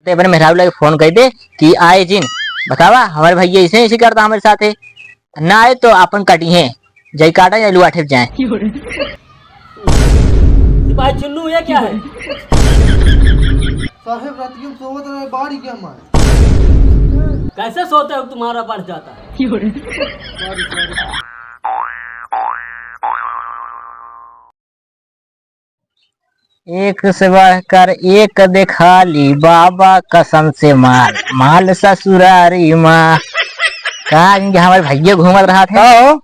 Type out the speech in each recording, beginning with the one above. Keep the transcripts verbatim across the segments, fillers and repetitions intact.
ते अपने मेहरारू लगे फोन कइ दे कि आए जिन, बतावा, हमरे भइया ऐसे ऐसे करता हमरे साथे, ना आए तो आपन कटिहैं, जाई काटा या लुआठे जाए। सिपाही चुन्नू, ये क्या है? साहेब, रात के हम सोवत रहे, बाढ़ ही क्या मारे? कैसे सोते हो, तुम्हारा बढ़ जाता है। एक से बढ़कर एक देखा ली बाबा कसम से माल, माल ससुरारी माँ। का इनके हमारे भइया घूमत रहा थे? का हो?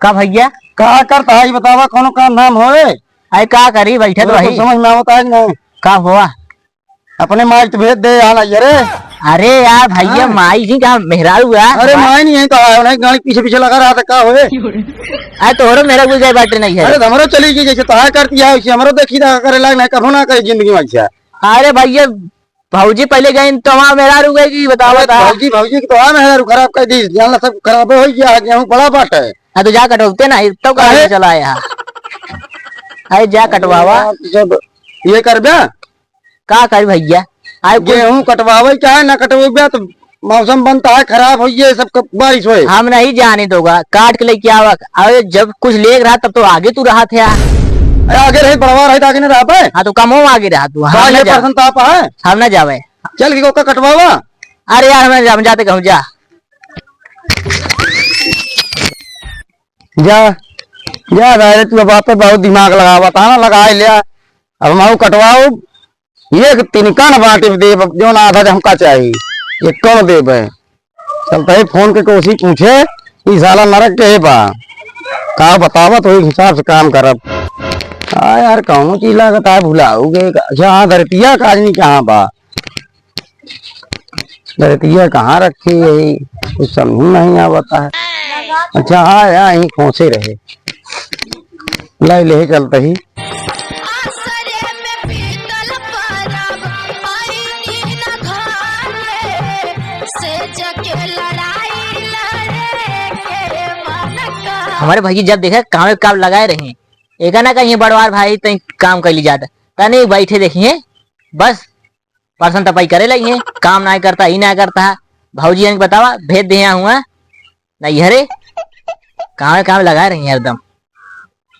का भइया? का करता है, ये बतावा, कौनो काम धाम होए? अरे का करी, बैठे तो अरे, रही। कुछ समझ में आवता है कि नहीं? का हुआ? अपने माई तो भेज दे, यहाँ लाइए रे। अरे यार भइया, हाँ। माई जी का मेहरारू है। अरे माई नहीं है तो है, उन्हें गाड़ी पीछे पीछे लगा रहा था, का होए? अरे तोहरो मेहरारू गए बाटे नहीं है। अरे तो हमरो चली गई, जैसे तोहार करती है, वैसे हमरो देखी रहा करे लाग, नहीं कभो ना करे जिंदगी में ऐसा। अरे भइया, भौजी पहले गई तो वहाँ मेहरारू गई कि बताओ, अरे बता। भौजी, भौजी की तो वहाँ मेहरारू खराब कर दी, जान ला सब खराब हो गया, गेहूँ बड़ा बाटे। हाँ तो जा कटौते ना, तब का काहे? चला आया। अरे जा कटवावा। अरे यार, जब ये करबे? का करी भइया? आए कुल गेहूं कटवावे चाहे ना कटवावे, तो मौसम बनता है खराब, होइए सब क-, बारिश होए। हम नहीं जाने दोगा, काट के लेके आवा। अरे जब कुछ लेके रहा तब तो आगे तू रहा थे। अरे आगे रही, बड़वा रही तो आगे नहीं रहा पाए। हाँ तो कम हो आगे रहा तू, हम ना ये जा-, पर्सन तो आप है। हम ना जावे। चल के ओका कटवावा। अरे यार हम, हम जाते कहूँ जा। जा, जा भाई, तू अब आप पे बहुत दिमाग लगावा था ना, लगा ही लिया। अब हम कटवाओ, एक तिनका न बाटे देब, जौन आधा हमका चाही, एक कौन देब है? चलता है फोन के कोसी पूछे, ई साला नरक के बा। का बतावा तो एक हिसाब से काम करब। आ यार, कौनो चीज लागत है, भुलाऊ गए। अच्छा, हाँ, धरतिया का आदमी कहाँ बा? धरतिया कहाँ रखी है? कुछ समझ में नहीं आवता है। अच्छा, हाँ, यहाँ यहीं खोसे रहे। लाई ले चलते ही। हमारे भइया जब देखा कामे काम लगाए रही, एक ना कहीं बड़वार भाई तई काम कर ली जाता, तनी बैठे देखिए, बस परसन तपाई करे लगी है, काम ना करता, ई ना करता। भौजी इनके बतावा, भेज दे यहाँ हुआ, नहीं हरे, काम काम लगा रही है एकदम।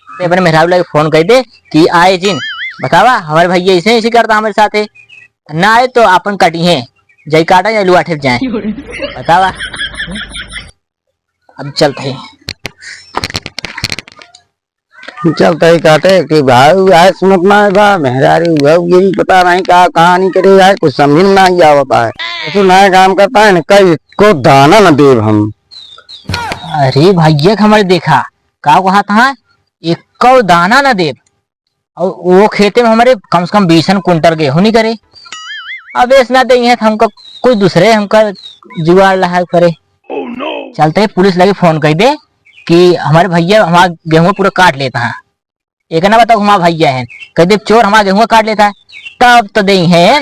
ते अपने मेहरारू लगे फोन कर दे कि आए जिन, बतावा, हमारे भइया ऐसे ऐसे करता हमारे साथ है, ना आए तो अपन कटिहैं, जाई काटा या लुआठे जाए, बतावा। अब चलते हैं। चलते ही काटे कि भाई आए सुनत ना बा, मेहरारू हुआ, ये भी पता नहीं का कहानी करे आए, कुछ समझ में नहीं आवता है। तो नया काम करता है ना, कई को दाना न देब हम। अरे भइया के हमारे देखा, का कहा था, एको दाना न देब। और वो खेते में हमारे कम से कम बीसन कुंटल गेहूं नहीं करे। अब ऐस ना दे हैं तो हमका कोई दूसरे हमका जुगाड़ लहा करे। चलते ही पुलिस लगे फोन कर दे कि हमारे भइया हमारा गेहूं पूरा काट लेता है। एक ना बताओ हमारा भइया है, कह दे चोर हमारा गेहूं काट लेता है, तब तो दे हैं।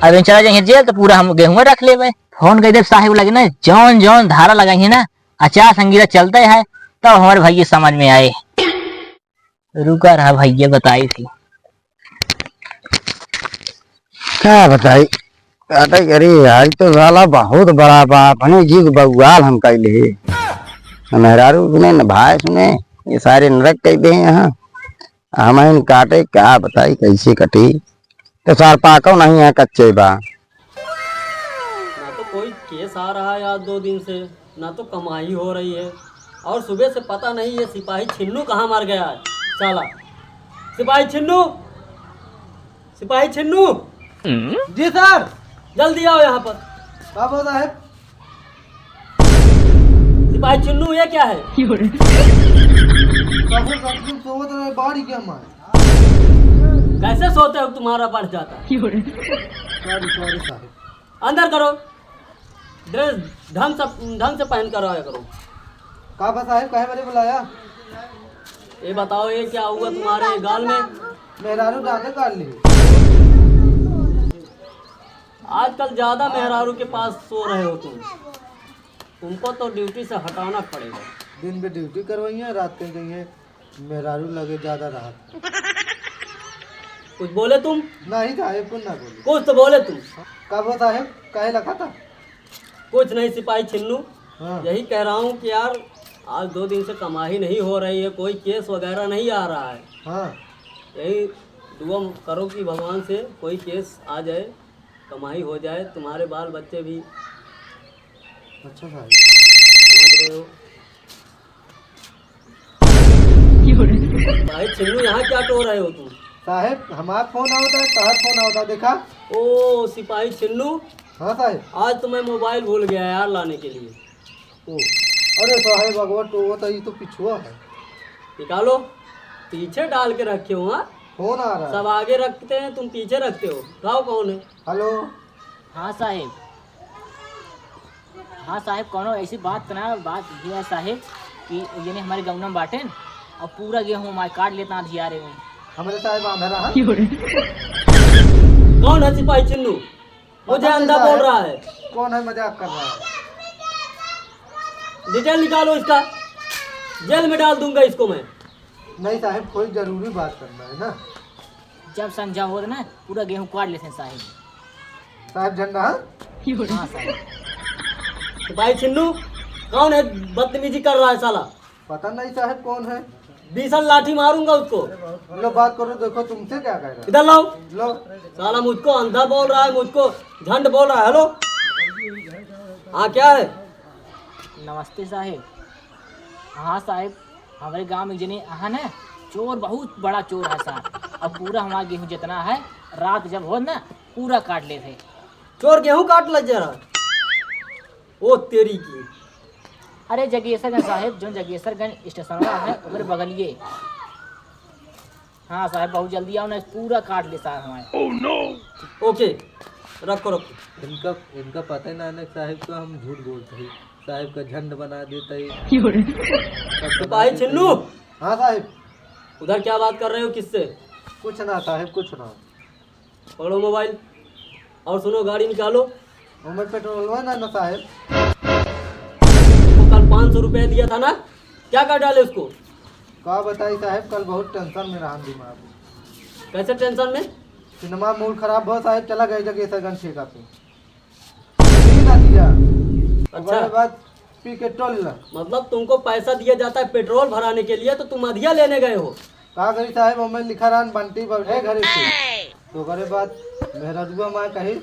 अब इन चला जाइए जेल तो पूरा हम गेहूं रख लेबे। फोन कर दे साहेब लगे ना, जौन जौन धारा लगाई है ना, अचार संगीता चलते है, तब हमारे भइया समझ में आए। रुका रहा भइया, बताई थी। का बताई? अरे, अरे, आज तो साला बहुत बड़ा बा, अपने जी के बउआल हम कैले। न मेहरारू सुने, न भाई सुने, ये सारे नरक कैले हैं यहाँ। हम इन काटे, का बताई, कैसे कटी? तो सार पाको नहीं है, कच्चे बा। ना तो कोई केस आ रहा है आज दो दिन से, ना तो कमाई हो रही है। और सुबह से पता नहीं ये सिपाही छिन्नू कहाँ मर गया है साला। सिपाही छिन्नू, सिपाही छिन्नू। जी सर। जल्दी आओ यहाँ पर। का बोल साहेब? सिपाही छिन्नू, ये क्या है? साहेब, रात में सोवत रहे, बाढ़ ही क्या मारे? कैसे सोते हो, तुम्हारा बढ़ जाता है। सॉरी, सॉरी साहेब। अंदर करो, ड्रेस ढंग से, ढंग से पहन कर आया करो। का बा साहेब, काहे बरे बुलाया? ये बताओ, ये क्या हुआ तुम्हारे गाल में? मेहरारू दांते काट ली। आजकल ज्यादा मेहरारू के पास सो रहे हो तुम। तुमको तो ड्यूटी से हटाना पड़ेगा। दिन में ड्यूटी करवाई है, रात के गई है मेहरारू लगे ज्यादा राहत। कुछ बोले तुम? नहीं साहेब, कुछ ना बोले। कुछ तो बोले तुम। का हुआ साहेब, काहे लखा था? कुछ नहीं सिपाही छिन्नू, हाँ। यही कह रहा हूँ कि यार, आज दो दिन से कमाई नहीं हो रही है, कोई केस वगैरह नहीं आ रहा है। हाँ। यही दुआ करो कि भगवान से कोई केस आ जाए, कमाई हो जाए, तुम्हारे बाल बच्चे भी। अच्छा साहेब। समझ रहे हो? भाई छिन्नू, यहाँ क्या टोह रहे हो तुम? साहेब, हमार फोन आवत है, तोहार फोन आवत है, देखा? ओ, सिपाही छिन्नू। हाँ साहेब। आज तो मैं मोबाइल भूल गया यार लाने के लिए। ओ, अरे साहेब, अगवा टोह तो, ये तो पिछुआ है। निकालो, पीछे डाल के रखे हो, हाँ? फोन आ रहा है। सब आगे रखते हैं, तुम पीछे रखते हो। उठाओ, कौन है? हेलो। हाँ साहेब। हाँ साहेब, कौनो ऐसी बात ना, बात ये है साहेब कि ये ने हमारे गौना में बाटेन और पूरा गेहूँ हमारे काट लेता अंधियारे में। हमरे साहेब आंधरा है। कौन है सिपाही छिन्नू? मुझे पता नहीं अंधा बोल साहेब। रहा है। कौन है, मजाक कर रहा है? डिटेल निकालो इसका, जेल में डाल दूंगा इसको मैं। नहीं साहेब, कोई जरूरी बात करना है ना। जब संझा होत ना, पूरा गेहूँ काट लेते हैं साहेब। साहेब झंडा, हाँ? हाँ साहेब। सिपाही छिन्नू, कौन है बदतमीजी कर रहा है साला? पता नहीं साहेब कौन है। बीसन लाठी मारूंगा उसको। लो बात करो, देखो तुमसे क्या कह रहा है। इधर लाओ। लो। साला मुझको अंधा बोल रहा है, मुझको झंड बोल रहा है। हेलो, हाँ क्या है? नमस्ते साहेब। हाँ साहेब, हमरे गाँव में एक जने अहन है, चोर, बहुत बड़ा चोर है साहब। अब पूरा हमारा गेहूँ जितना है, रात जब हो ना, पूरा काट लेत है। चोर गेहूँ काट ले जा रहा है? ओ तेरी की। अरे जगेसरगंज साहेब, जौन जगेसरगंज स्टेशनवा है, ओकरे बगलिए। हाँ साहेब, बहुत जल्दी आओ ना, पूरा काट ले साहब हमारे। ओके, रखो, रखो। इनका, इनका पता ही ना ना साहेब का हम झूठ बोलते हैं, साहेब का झंड बना देते हैं। सिपाही छिन्नू। हाँ साहेब। उधर क्या बात कर रहे हो, किससे? कुछ ना साहेब, कुछ ना। पकड़ो मोबाइल और सुनो, गाड़ी निकालो। ओमें पेट्रोलवा ना ना साहेब। वो कल पाँच सौ रुपया दिया था ना, क्या कर डाले उसको? का बताई साहेब, कल बहुत टेंशन में रहा दिमाग। कैसे टेंशन में? सिनेमा मूड खराब हो साहेब, चला गए जगेसरगंज ठेका पे। पी ना दिया। अच्छा। ओकरे बाद पी के टोल ला। मतलब तुमको पैसा दिया जाता है पेट्रोल भराने के लिए, तो तुम अधिया लेने गए हो? का करी साहेब, ओमे लिखा रहन बंटी बैठे घरे से। तो ओकरे बाद मेहररुआ माँ कही।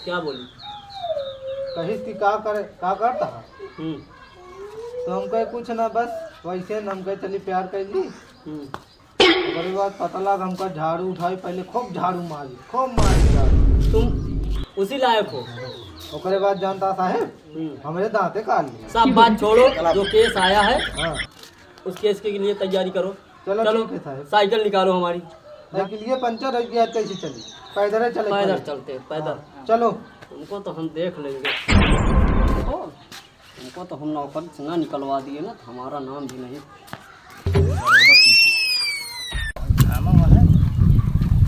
क्या बोली? कही कि का करे, का करता है? हम्म। तो हम कहे कुछ ना, बस वैसे न हम कहे चली प्यार कर ली। हम्म। ओकरे बाद पता लग हमका झाड़ू उठाई, पहले खूब झाड़ू मारी, खूब मारी झाड़ू। तुम उसी लायक हो। ओकरे बाद जानता साहेब, हम्म। हमरे दांते काट लिए। सब बात छोड़ो, जो केस आया है, हाँ। उस केस के लिए तैयारी करो। चलो, चलो, ठीक है साहेब। साइकिल निकालो हमारी। साइकिल ये पंचर हो गया, कैसे चली? पैदल ही चले पैदल पड़े। चलते हैं, पैदल। हाँ, चलो। उनको तो हम देख लेंगे। ओ, उनको तो हम नौकरी से ना निकलवा दिए ना, तो हमारा नाम भी नहीं।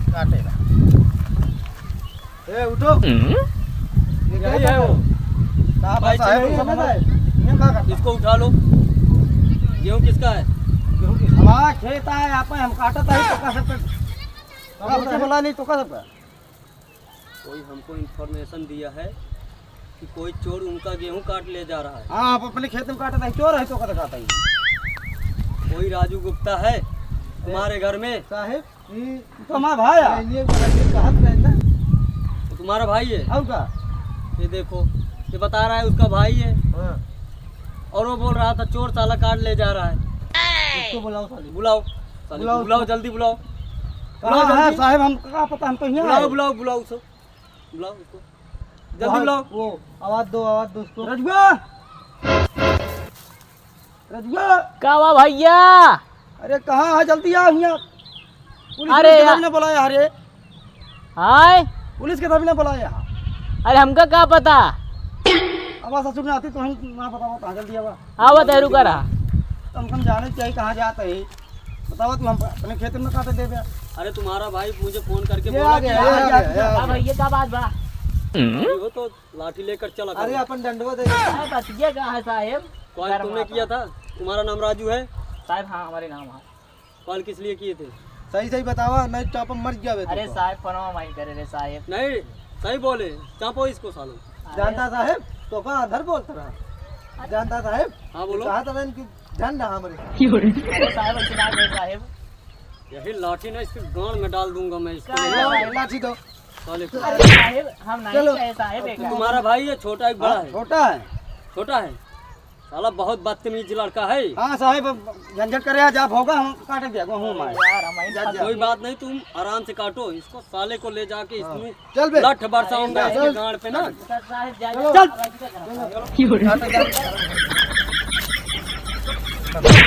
काटेगा। ए, उठो। हम्म? ये क्या यही है वो। करता है? कहाँ भाई, फंसा है चलो। वो? ये क्या करता है? इसको उठा लो। गेहूँ किसका है? गेहूँ किसका? हमारा खेत है, यहाँ पे हम काटत है, तो का सबका? तो मुझे बुला नहीं, तो का सबका? कोई हमको इन्फॉर्मेशन दिया है कि कोई चोर उनका गेहूँ काट ले जा रहा है। हाँ, आप अपने खेत में काटत है, चोर है तो का कहता है? कोई राजू गुप्ता है तुम्हारे घर में? साहेब, ई तो हमारा भाई है। ये, ये कहत रहे ना। वो तुम्हारा भाई है? और का? ये देखो, ये बता रहा है उसका भाई है। हाँ। और वो बोल रहा था चोर साला काट ले जा रहा है। उसको बुलाओ साले। बुलाओ। साले बुलाओ बुलाओ, उसको। जल्दी बुलाओ। कहाँ बुलाओ है जल्दी। साहेब? हम का पता, हम तो यहाँ बुलाओ, आए। बुलाओ, बुलाओ उसको। बुलाओ उसको। जल्दी बुलाओ। वो आवाज दो, आवाज दो उसको। रजुआ! रजुआ! का हुआ भैया? अरे कहाँ है? जल्दी आओ यहाँ। पुलिस, अरे पुलिस के यार। तभी ना बुलाया है रे। हाय? पुलिस के तभी ना बुलाया है। अरे हमका का पता? अब ससुर में आती तो हम ना बताओ, कहाँ जल्दी आवा। आवा तो रुका रहा। तो हम, हम जाने चाहिए कहाँ जाता है। बताओ तू, हम अपने खेत में काटे देबे। अरे तुम्हारा भाई मुझे फोन करके ये बोला आ गया, कि ये आ गया, ये आ गया। हाँ भैया, का बात बा? भाई हो तो लाठी लेकर चला अरे करो। अपन डंडवा दे। हाँ, बस ये कहाँ है साहेब? कॉल तुमने किया था? तुम्हारा नाम राजू है? साहेब, हाँ, हमारे नाम है। कॉल किस लिए किए थे? सही सही बतावा, नहीं चापा मर गया बे अरे तू तो। साहेब, फोनवा माई करे रे साहेब। नहीं, सही बोले, चापो इसको सालो। अरे जानता साहेब, तो का अंदर बोलत रहा। जानता साहेब, हाँ, बोलो। कहा था कि धन रहा हमरे। अरे साहेब, ऐसे ना कहे साहेब। यही लाठी ना इसके गांड में डाल दूंगा मैं इसको। का ला-, लाठी दो। साले को। अरे साहेब, हम नहीं चलो। कहे साहेब, एक तुम्हारा भाई है, छोटा एक बड़ा हाँ, है? छोटा है। छोटा है? साला बहुत बदतमीज लड़का है। हाँ साहेब, अब झंझट करे, आज आप होगा, हम काट दिया, हूँ मैं। यार, हम जा, जा। कोई बात नहीं, तुम आराम से काटो, इसको साले को ले जाके हाँ। इसमें चल बे। लठ बरसाऊंगा चल। इसके गांड पे ना। सर साहेब, जा, चलो। जा, चल। जा, जा। चलो। काटो, जा।